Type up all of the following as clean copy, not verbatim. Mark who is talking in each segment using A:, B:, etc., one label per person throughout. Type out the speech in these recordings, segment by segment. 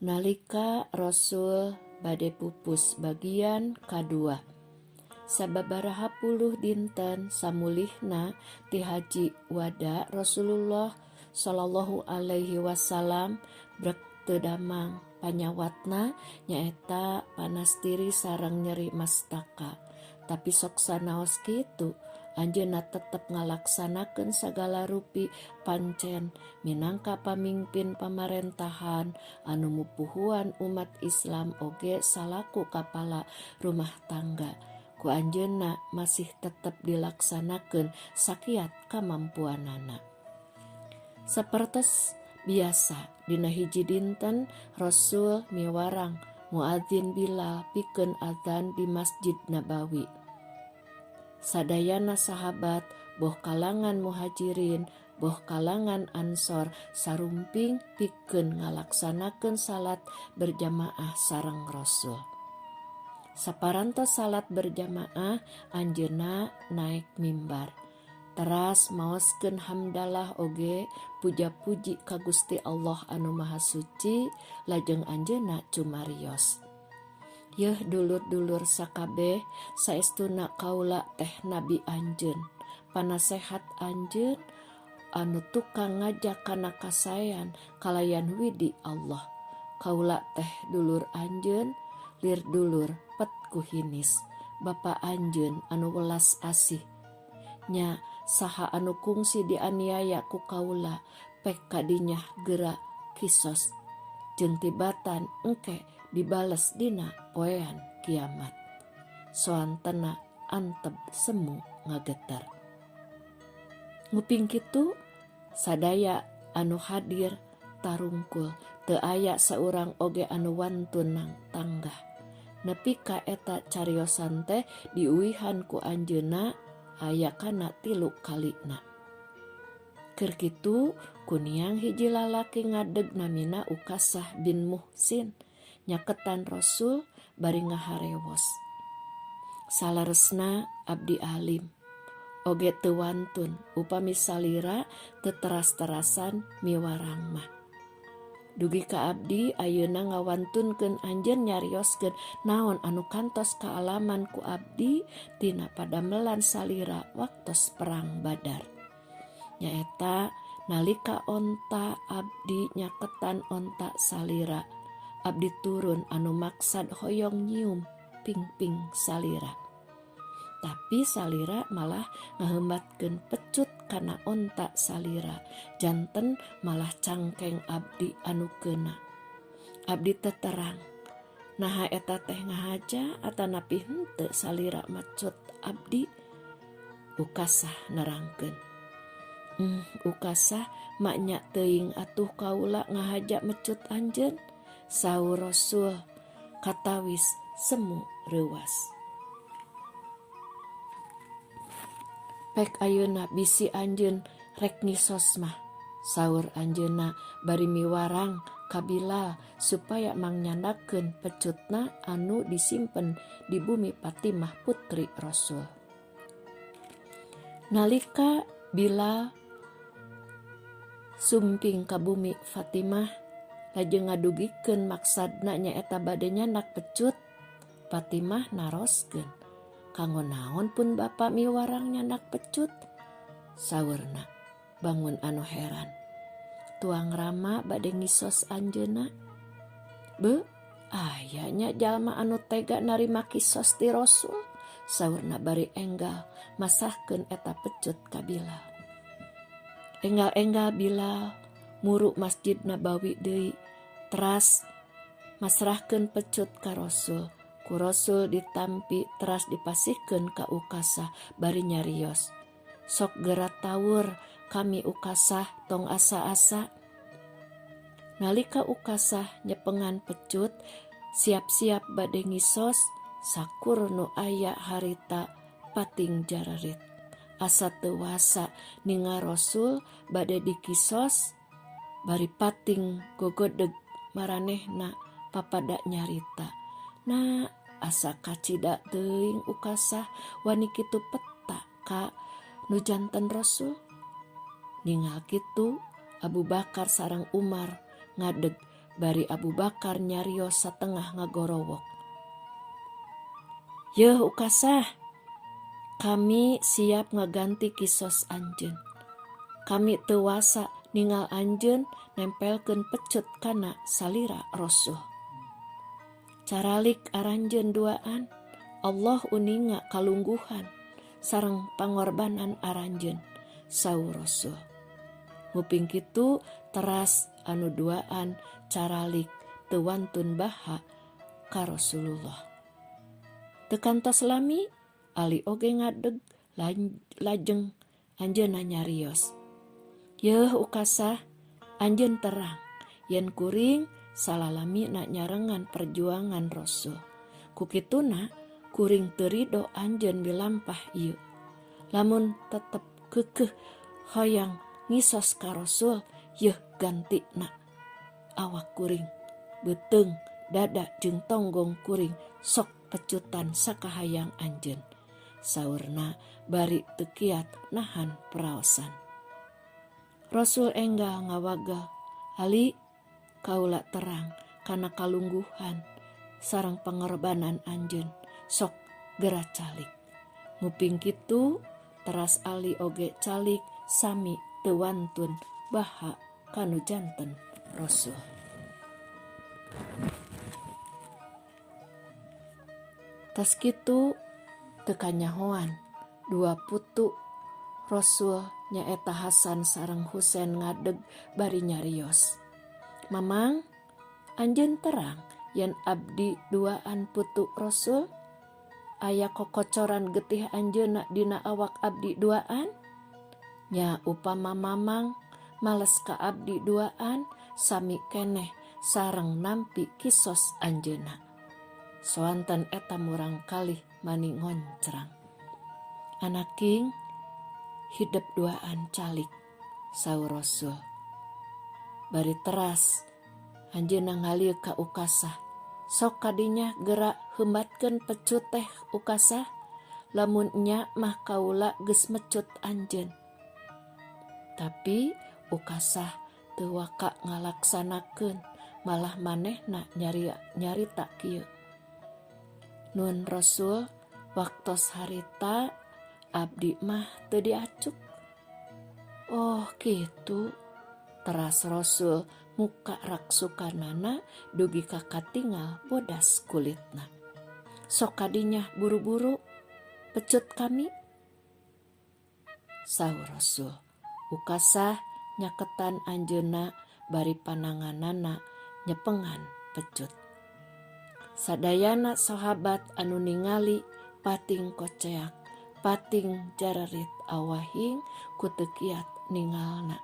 A: Nalika Rasul bade pupus bagian kadua. Sababaraha puluh dinten samulihna ti haji wada Rasulullah shallallahu alaihi wasallam brek teu damang panyawatna nyaeta panas tiris sareng nyeri mastaka. Tapi sok sanaos kitu Anjeunna tetep ngalaksanakeun sagala rupi pancen minangka pamingpin pamarentahan anu mupuhuan umat Islam oge salaku kapala rumah tangga. Ku anjeunna masih tetep dilaksanakeun sakiat kamampuanana. Sapertos biasa dina hiji dinten Rasul miwarang muadzin Bilal pikeun adzan di Masjid Nabawi. Sadayana sahabat boh kalangan Muhajirin boh kalangan Ansor sarumping pikeun ngalaksanakeun salat berjamaah sareng Rasul. Saparantos salat berjamaah anjeunna naek mimbar. Teras maoskeun hamdalah oge puja-puji ka Gusti Allah anu Maha Suci lajeng anjeunna cumarios. Yeuh dulur-dulur sakabeh saestuna kaula teh nabi anjeun, panasehat anjeun anu tukang ngajak kana kasaean kalayan widi Allah. Kaula teh dulur anjeun, lir dulur pet ku hinis, bapa anjeun anu welas asih. Nya saha anu kungsi dianiaya ku kaula pek kadinyah geura kisos jeung tibatan engke dibales dina poean kiamat. Soantena anteb semu ngageter. Nguping kitu sadaya anu hadir tarungkul teu aya saurang oge anu wantun nang tanggah. Nepi ka eta cariosan teh diuihan ku anjeunna aya kana tilu kalina. Keur kitu kuniang hiji lalaki ngadeg namina Ukasah bin Muhsin nyaketan Rasul bari ngaharewos. Saleresna abdi alim oge teu wantun upami salira teu teras-terasan miwarang mah. Dugi ka abdi ayeuna ngawantunkeun anjeun nyarioskeun naon anu kantos kaalaman ku abdi tina padamelan salira waktos perang Badar. Nyaeta nalika onta abdi nyaketan onta salira, abdi turun anu maksad hoyong nyium pingping salira. Tapi salira malah ngaheumbatkeun pecut kana onta salira, janten malah cangkeng abdi anu keuna. Abdi teu terang, naha eta teh ngahaja atanapi henteu salira macut abdi? Ukasah nerangkeun. Ukasah maknya teuing atuh kaula ngahaja mecut anjeun, saur Rasul katawis semu reuwas. Pek ayeuna bisi anjeun rek ngisos mah, saur anjeunna bari miwarang ka Bilal supaya mangnyandakeun pecutna anu disimpen di bumi Fatimah putri Rasul. Nalika Bilal sumping ka bumi Fatimah lajeng ngadugikeun maksadna nyaeta bade nyandak pecut, Fatimah naroskeun, Kanggo naon pun bapa miwarang nyandak pecut? Saurna bangun anu heran. Tuang Rama bade ngisos anjeunna. Beuh, aya nya jalma anu tega narima kisos ti Rasul? Saurna bari enggal masahkeun eta pecut ka Bilal. Enggal-enggal Bilal muru Masjid Nabawi deui teras masrahkeun pecut ka Rasul. Ku Rasul ditampi teras dipasihkeun ka Ukasah bari nyarios, Sok geura tawur kami Ukasah tong asa-asa. Nalika Ukasah nyepengan pecut siap-siap bade ngisos, sakur nu aya harita pating jararit. Asa teu wasa ningal Rasul bade dikisos bari pating gogodeg maranehna papada nyarita. Nah asa kacida teuing Ukasah wani kitu peta ka nu janten Rasul. Ningal kitu Abu Bakar sareng Umar ngadeg Bari Abu Bakar nyarios satengah ngagorowok. Yeuh Ukasah, kami siap ngaganti kisos anjeun. Kami teu wasa ningal anjeun nempelkeun pecut kana salira Rasul. Caralik aranjeun duaan, Allah uninga kalungguhan sareng pangorbanan aranjeun, saur Rasul. Nguping kitu teras anu duaan caralik teu wantun baha ka Rasulullah. Teu kantos lami, Ali oge ngadeg lajeng anjeunna nyarios. Yeuh Ukasah, anjeun terang yen kuring salalamina nyarengan perjuangan Rasul. Ku kituna kuring teu rido anjeun milampah ieu. Lamun tetep keukeuh hoyong ngisos ka Rasul, yeuh gantina awak kuring, beuteung, dada jeung tonggong kuring sok pecutan sakahayang anjeun. Saurna bari teu kiat nahan praosan. Rasul enggal ngawagel, Ali, kaula terang kana kalungguhan sareng pangorbanan anjeun, sok gera calik. Nguping kitu teras Ali oge calik sami teu wantun baha kanu janten Rasul. Tos kitu teu kanyahoan dua putu Rasul nyaeta Hasan sareng Husen ngadeg bari nyarios. Mamang, anjeun terang yen abdi duaan putu Rasul? Aya kokocoran getih anjeunna dina awak abdi duaan? Nya upama mamang males ka abdi duaan sami keneh sareng nampi kisos anjeunna. Soanten eta murang kalih mani ngoncrang. Anaking hidep duaan calik, saur Rasul. Bari teras anjeunna ngalieu ka Ukasah. Sok kadinya gera heumbatkeun pecut teh Ukasah, lamun nya mah kaula geus mecut anjeun. Tapi Ukasah teu waka ngalaksanakeun, malah manehna nyarita kieu. Nun Rasul, waktos harita abdi mah teu diacuk. Oh kitu, teras Rasul muka raksukanana dugi ka katingal bodas kulitna. Sok kadinya buru-buru pecut kami, saur Rasul. Ukasah nyaketan anjeunna bari pananganana nyepengan pecut. Sadayana sahabat anu ningali pating koceak, pating jararit awahing ku teu kiat ningalna.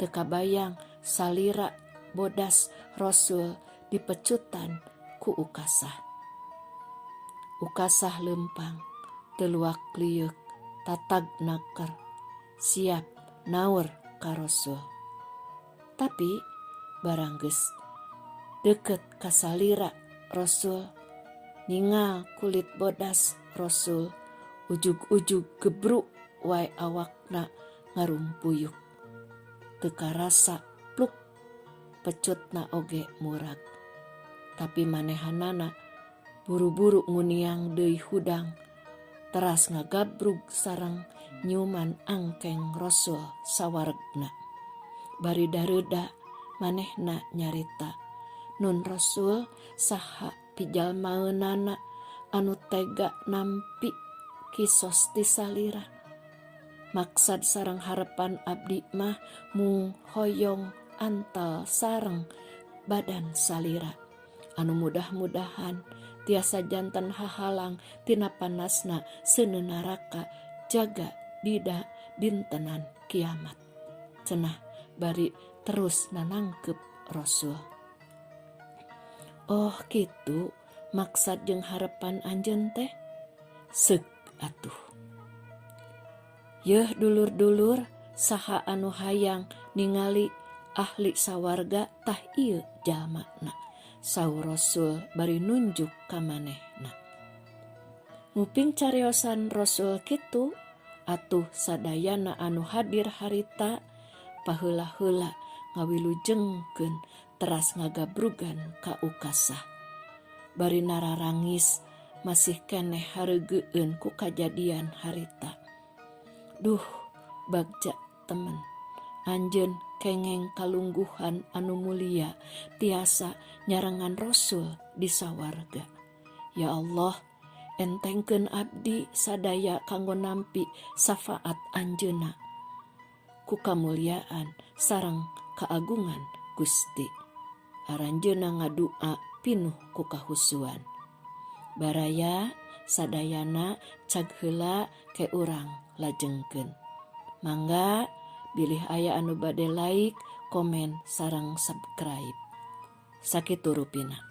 A: Teu kabayang salira bodas Rasul dipecutan ku Ukasah. Ukasah leumpang, teu luak lieuk, tatag naker, siap naur ka Rasul. Tapi barang geus deukeut ka salira Rasul, ningal kulit bodas Rasul, ujug-ujug gebruk wae awakna ngarumpuyuk. Teu karasa pluk pecutna oge murag. Tapi manehanana buru-buru nguniang deui hudang, teras ngagabrug sareng nyiuman angkeng Rasul sawaregna. Bari dareuda manehna nyarita, Nun Rasul saha pijalmaeunana anu tega nampi kisos ti salira. Maksad sareng harepan abdi mah mung hoyong antel sareng badan salira. Anu mudah-mudahan tiasa janten hahalang tina panasna seuneu naraka jaga dida dintenan kiamat. Cenah bari terus nanangkep Rasul. Oh kitu maksad jeung harepan anjeun teh? Seuk atuh. Yeuh dulur-dulur saha anu hayang ningali ahli sawarga tah ieu jalmana. Saur Rasul bari nunjuk ka manehna. Nguping cariosan Rasul kitu atuh sadayana anu hadir harita paheula-heula ngawilujengkeun Teras ngagabrugan ka Ukasah. Bari nararangis masih keneh hareugeun ku kajadian harita. Duh bagja temen anjeun kengeng kalungguhan anu mulia tiasa nyarengan Rasul di sawarga. Ya Allah entengkeun abdi sadaya kanggo nampi syafaat anjeunna ku kamuliaan sareng kaagungan Gusti. Aranjeunna ngadua pinuh ku kahusuan. Baraya sadayana cag heula ke urang lajengkeun. Mangga bilih aya anu bade like, komen sareng subscribe. Sakitu rupina.